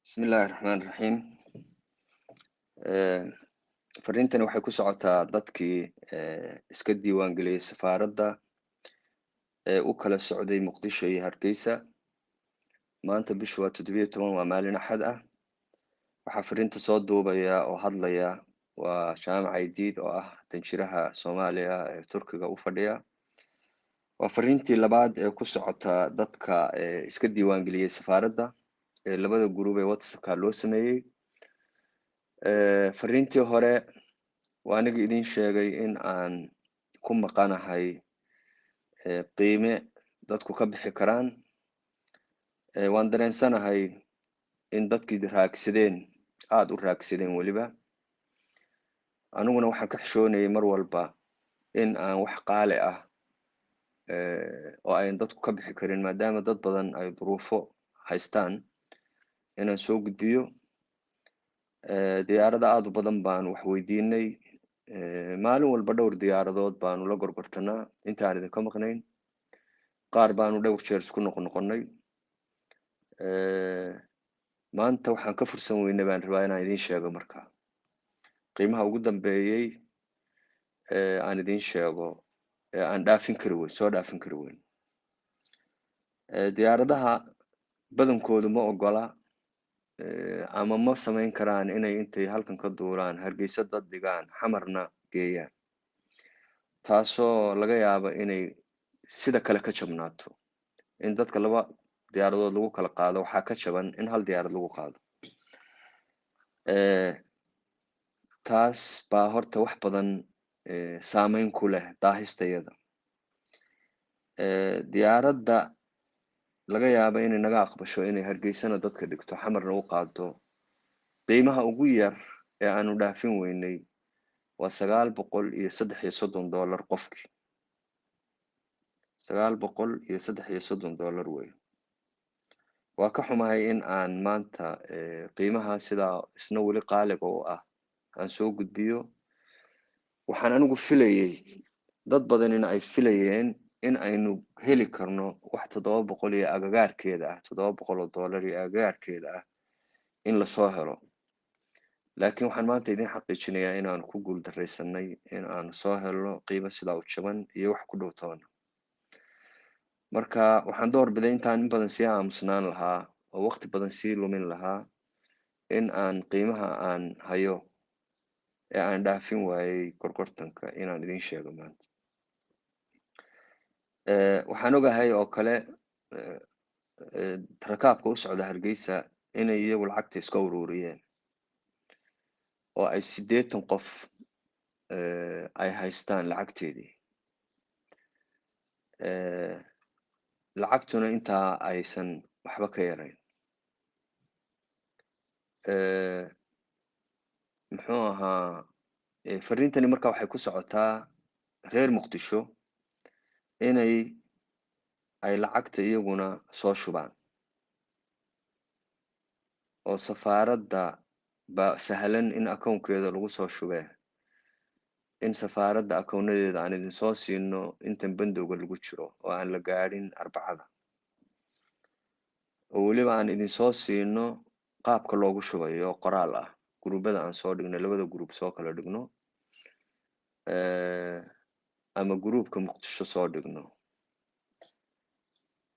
Bismillaahi Raxmaani Raxiim. Fariintani waxay ku socotaa dadkii iska diiwaan geliyey safaaradda ee u kala socday Muqdisho iyo Hargeysa. Maanta bishu waa 17, waa maalin Axad ah. Waxaa fariinta soo duubaya oo hadlaya waa Jaamac Aydiid oo ah danjiraha Soomaaliya ee Turkiga u fadhiya. Waa fariintii labaad ee ku socota dadka iska diiwaan geliyey safaaradda ee labada group ee WhatsAppka loo sameeyey. Fariintii hore waa aniga idin sheegay in aan ku maqanahay qiime dadku ka bixi karaan. Waan dareensanahay in dadkii raagsadeen, aada u raagsadeen weliba. Aniguna waxaan ka xishoonayay mar walba in aan wax qaali ah oo ayan dadku ka bixi karin, maadaama dad badan ay duruufo haystaan, inaan soo gudbiyo. Diyaarada aada u badan baanu wax weydiinay. Maalin walba dhowr diyaaradood baanu la gorgortanaa intaan idinka maqnayn. Qaar baanu dhowr jeer isku noqonoqonay. Maanta waxaan ka fursan weynay baan rabaa inaan idiin sheego. Marka qiimaha ugu dambeeyey aan idiin sheego ee aan dhaafin kari weyn, soo dhaafin kari weyn. Diyaaradaha badankoodu ma ogola ama ma samayn karaan inay intay halkan ka duulaan Hargeysa dad dhigaan, Xamarna geeyaan, taasoo laga yaabo inay sida kale ka jabnaato. In dadka laba diyaaradood lagu kala qaado waxaa ka jaban in hal diyaarad lagu qaado. Taas baa horta wax badan saameyn ku leh daahistayada. Diyaaradda laga yaabo inay naga aqbasho inay Hargeysana dadka dhigto, Xamarna u qaado, qiimaha ugu yar ee aanu dhaafin weynay waa $933 qofkii. $933 wey. Waa ka xumahay in aan maanta qiimaha sidaa isna weli qaaliga u ah aan soo gudbiyo. Waxaan anigu filayey, dad badanina ay filayeen, in aynu heli karno wax 700 iyo agagaarkeeda ah, $700 iyo agagaarkeeda ah in lasoo helo. Laakiin waxaan maanta idin xaqiijinayaa inaanu ku guul daraysanay in aanu soo helno qiimo sidaa u jaban iyo wax ku dhow toona. Marka waxaan door biday, intaan in badan sii aamusnaan lahaa oo waqti badan sii lumin lahaa, in aan qiimaha aan hayo ee aan dhaafin waayey gorgortanka inaan idin sheego maanta. Waxaan ogahay oo kale rakaabka u socda Hargeysa inay iyagu lacagta iska ururiyeen oo ay 80 qof ay haystaan lacagteedii, lacagtuna intaa aysan waxba ka yarayn. Muxuu ahaa, fariintani marka waxay ku socotaa reer Muqdisho inay ay lacagta iyaguna soo shubaan oo safaaradda ba sahlan in akoonkeeda lagu soo shubee, in safaaradda akoonadeeda aan idin soo siino intan bandowga lagu jiro oo aan la gaadhin Arbacada, oo weliba aan idin soo siino qaabka loogu shubayo qoraal ah, guruubada aan soo dhigno, labada group soo kala dhigno ama groupka Muqdisho soo dhigno,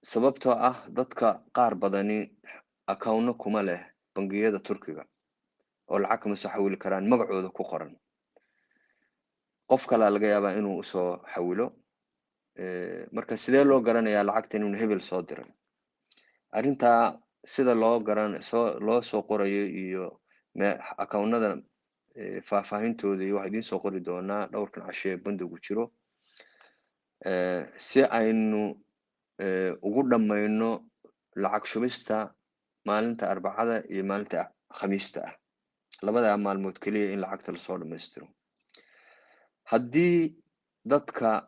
sababtoo ah dadka qaar badani akawno kuma leh bangiyada Turkiga oo lacag kama soo xawili karaan magacooda ku qoran. Qof kalaa laga yaabaa inuu usoo xawilo. Marka sidee loo garanayaa lacagta inuu hebel soo diray? Arrintaa sida loo garan soo loo soo qorayo iyo akawnada faahfaahintooda iyo waxaa idiin soo qori doonaa dhowrkan cashe ee bandowgu jiro, si aynu ugu dhammayno lacag shubista maalinta Arbacada iyo maalinta Khamiista ah, labadaa maalmood keliya in lacagta lasoo dhammaystiro. Haddii dadka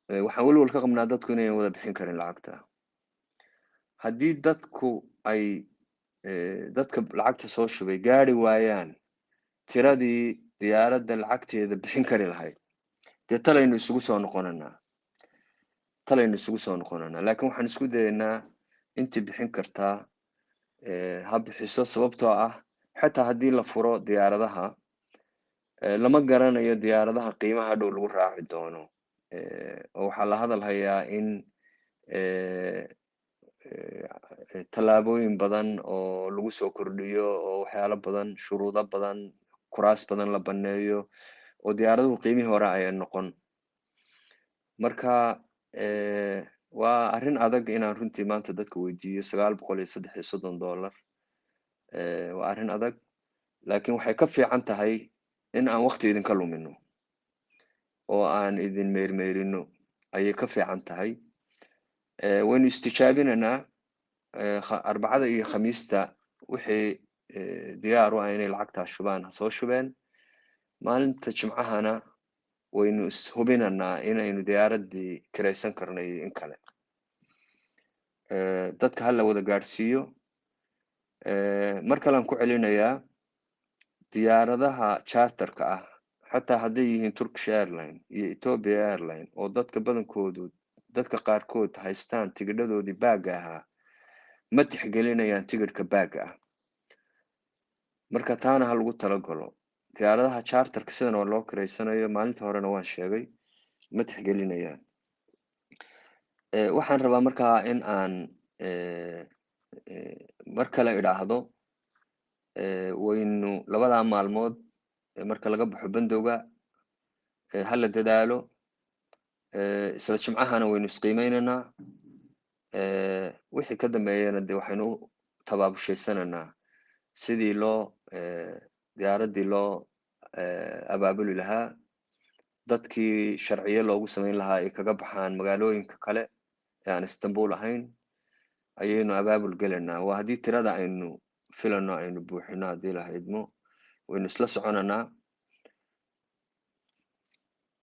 waxaan welwel ka qabnaa dadku inayan wada bixin karin lacagta. Haddii dadku ay dadka lacagta soo shubay gaari waayaan tiradii diyaaradda lacagteeda bixin kari lahayd, dee talaynu isugu soo noqonanaa, talaynu isugu soo noqonanaa. Laakiin waxaan isku dayaynaa intii bixin kartaa. Ha bixiso, sababtoo ah xataa haddii la furo diyaaradaha, lama garanayo diyaaradaha qiimaha dhow lagu raaci doono, oo waxaa la hadal hayaa in tallaabooyin badan oo lagu soo kordhiyo oo waxyaalo badan, shuruudo badan, kuraas badan la baneeyo oo diyaaraduhu qiimihii hore ay noqon. Marka waa arrin adag inaan runtii maanta dadka weydiiyo $933. Waa arrin adag, laakiin waxay ka fiican tahay in aan wakti idinka lumino oo aan idin meermeerino ayay ka fiican tahay. Waynu istijaabinaynaa Arbacada iyo Khamiista. Wixii diyaar u ah inay lacagtaa shubaan ha soo shubeen. Maalinta Jimcahana waynu ishubinanaa inaynu diyaaraddii kiraysan karno iyo in kale. Dadka hala wada gaadhsiiyo. Mar kalean ku celinayaa, diyaaradaha charterka ah, xataa hadday yihiin Turkish Airline iyo Ethiopia Airline, oo dadka badankoodu, dadka qaarkood haystaan tigidhadoodii baagga ahaa, ma tixgelinayaan tigidhka baagga ah. Marka taana ha lagu talagalo. Diyaaradaha charterka sidan oo loo kiraysanayo, maalinta horena waan sheegay, ma tixgelinayaan. Waxaan rabaa markaa in aan mar kale idhaahdo, waynu labadaa maalmood marka laga baxo bandowga ha la dadaalo. Isla Jimcahana waynu isqiimeynaynaa. Wixii ka dambeeyana dee waxaynu u tabaabushaysananaa sidii loo diyaaraddii loo abaabuli lahaa, dadkii sharciyo loogu samayn lahaa ay kaga baxaan magaalooyinka kale ee aan Istanbul ahayn ayaynu abaabul gelaynaa. Waa haddii tirada aynu filano aynu buuxino, haddii la idmo waynu isla soconanaa.